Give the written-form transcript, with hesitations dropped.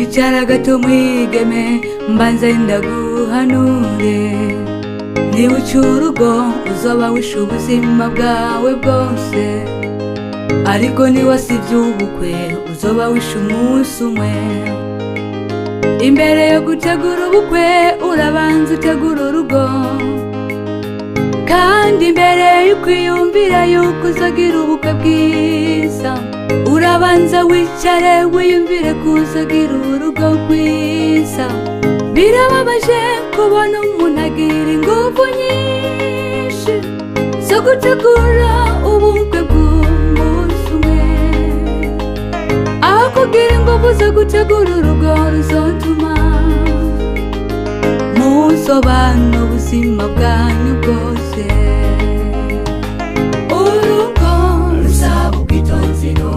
Icara gato mwigeme, mbanze ndaguhanure. Niba uca urugo, uzoba wishe ubuzima bwawe bwose, ariko niwasivye ubukwe, uzoba wishe umunsi umwe. Imbere yo gutegura ubukwe, urabanza utegura urugo. Kandi imbere y'ukwiyumvira yuko uzogira ubukwe bwiza, urabanza wicare wiyumvire ko uzogira urugo rwiza. Birababaje kubona umuntu agira ingufu nyinshi zo gutegura ubukwe bw'umunsi umwe, aho kugira ingufu zo gutegura urugo ruzotuma musobana ubuzima bwanyu bwose. Urugo Rusaba ubwitonzi no